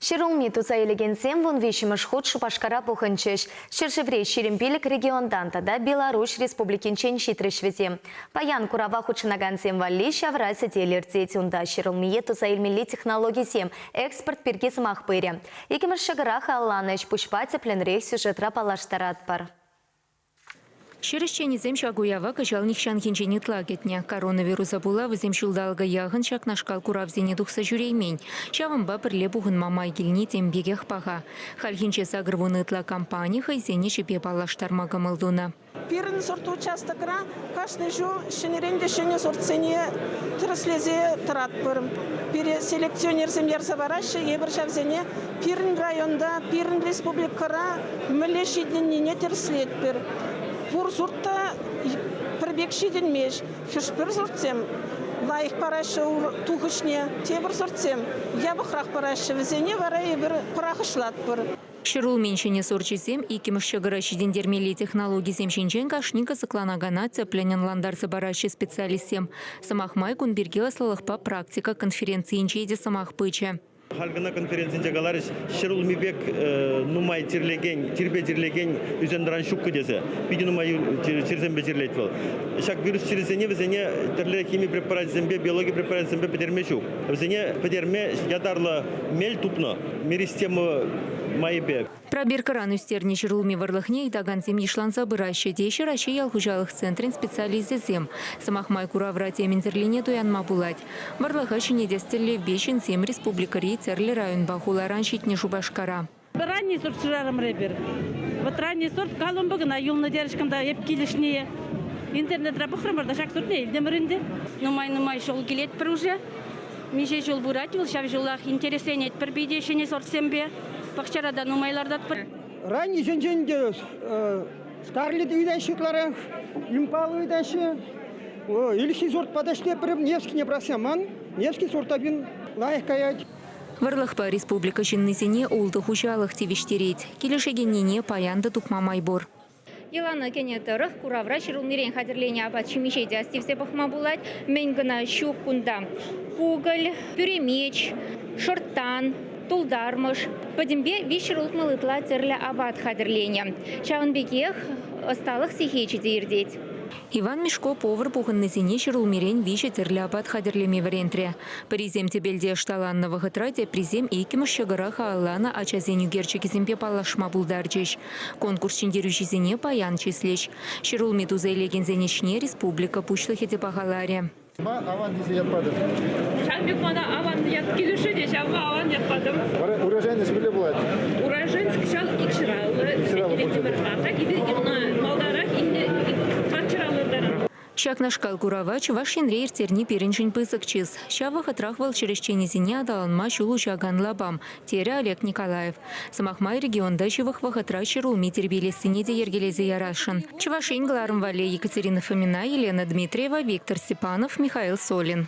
Ҫӗрулми туса илекенсем вунвиҫҫӗмӗш хут Шупашкара пухӑнчӗҫ. Ҫӗршыври 25 регионтан тата Беларуҫ Республикинчен ҫитрӗҫ вӗсем. Паян курава хутшӑнакансем валли ҫавра сӗтел иртет. Унта ҫӗрулмие туса илмелли технологисем, экспорт пирки сӑмах пырӗ. Иккӗмӗш ҫӑкӑра халалланӑ ӗҫ-пуҫпа тӗплӗнрех сюжетра паллаштаратпӑр. Ҫӗр ӗҫченӗсем ҫак уява кӑҫал нихҫанхинчен ытла кӗтнӗ. Коронавируса пула вӗсем ҫулталӑка яхӑн ҫакнашкал куравсене тухса ҫӳреймен. Ҫавӑнпа пӗрле пухӑнма май килни тем пекех паха. Хальхинче 80 ытла компани хӑйсен ӗҫӗпе паллаштарма кӑмӑл тунӑ. Пирӗн сорт участокра кашни ҫул ҫӗнӗрен те ҫӗнӗ сортсене тӗрӗслесе тӑратпӑр. Пире селекционерсем ярса параҫҫӗ, эпир ҫавсене пирӗн районта, пирӗн республикӑра мӗнле ҫитӗннине тӗрӗслетпӗр. Пур сорт та пӗр пек ҫитӗнмест. Хӑш-пӗр сортсем лайӑх параҫҫӗ тухӑҫне, тепӗр сортсем япӑхрах параҫҫӗ. Вӗсене вара эпир пӑрахӑҫлатпӑр. Ҫӗрулмин ҫӗнӗ сорчӗсем иккӗмӗш ҫӑкӑра ҫитӗнтермелли технологисем ҫинчен кашни кӑсӑкланакана тӗплӗн ӑнлантарса параҫҫӗ специалистсем. Сӑмах май, кун пирки ӑслӑлӑхпа практика конференцийӗнче те сӑмах пычӗ. Халь кӑна конференцинче каларӗҫ, ҫӗрулми пек нумай чирлекен, чирпе чирлекен ӳсен-тӑран ҫуккӑ тесе. Питӗ нумай чирсемпе чирлет вӑл. Ҫак вирус чирӗсене вӗсене тӗрлӗ хими препарачӗсемпе, биологи препарачӗсемпе пӗтерме ҫук. Вӗсене пӗтерме ятарлӑ мел тупнӑ меристема майӗпе. Пробиркӑран ӳстернӗ ҫӗрулми вӑрлӑхне ыйтакансем йышланса пыраҫҫӗ, теҫҫӗ Раҫҫей ял хуҫалӑх центрӗн специалисчӗсем. Сӑмах май, куравра темӗн тӗрлине туянма пулать. Вӑрлӑха ҫӗнетес тӗллевпе ҫынсем республикӑри тӗрлӗ районпа хуларан ҫитнӗ Шупашкара. Ранний сорт шырарӑмӑр эпир. Вот ранний сорт Колумба кӑна юлнӑ терӗҫ кунта эп килӗшние. Интернетра пӑхрӑмӑр та ҫак сортне илтӗмӗр ӗнтӗ. Нумай-нумай ҫул килетпӗр уже. Миҫе ҫул пырать вӑл, ҫав ҫулах интересленетпӗр питӗ ҫӗнӗ сортсемпе. Пахчара та нумай лартатпӑр. Раннисенчен те Скарлетт ыйтаҫҫӗ ытларах, Импал ыйтаҫҫӗ. Ильхи сортпа та ӗҫлетпӗр. Невскине пӑрахса ман. Невский сорта пин лайӑх каять. Вӑрлӑхпа республика ҫыннисене ултӑ хуҫалӑх тивӗҫтерет. Килӗшекеннине паян та тупма май пур. Йӑлана кӗнӗ тӑрӑх куравра ҫӗрулмирен хатӗрленӗ апат-ҫимӗҫе те астивсе пӑхма пулать. Мӗн кӑна ҫук кунта: кукӑль, пӳремеч, шӑрттан, тултармӑш. Пӗтӗмпе 360 ытла тӗрлӗ апат хатӗрленӗ. Ҫавӑн пекех ӑсталӑх сехечӗ те иртет. Иван Мешко повар пухӑннисене ҫӗрулмирен виҫӗ тӗрлӗ апат хатӗрлеме вӗрентрӗ. Пӗрисем тӗпелте ӑшталаннӑ вӑхӑтра теприсем иккӗмӗш ҫӑкӑра халалланӑ ачасен ӳкерчӗкӗсемпе паллашма пултарчӗҫ. Конкурс ҫӗнтерӳҫисене паян чыслӗҫ. Ҫӗрулми туса илекенсен ӗҫне республика Пуҫлӑхӗ те пахаларӗ. Ма аван тесе ят патӑр? Ҫав пек мана аван ят килӗшет те, ҫавӑнпа аван ят патӑм. Вара урожайность мӗнле пулать? Урожайность кӑҫал икҫӗраллӑ илтӗмӗр. А так малтанрах илнӗ тӑватҫӗраллӑ таран. Ҫакнашкал курава Чӑваш Енре ирттерни пирӗншӗн пысӑк чыс. Ҫав вӑхӑтрах вӑл ҫӗр ӗҫченӗсене аталанма ҫул уҫакан лапам, терӗ Олег Николаев. Сӑмах май, регионта ҫывӑх вӑхӑтра ҫӗрулми тирпейлессине те йӗркелесе ярасшӑн. Чӑваш Ен кӑларӑм валли Екатерина Фомина, Елена Дмитриева, Виктор Степанов, Михаил Солин.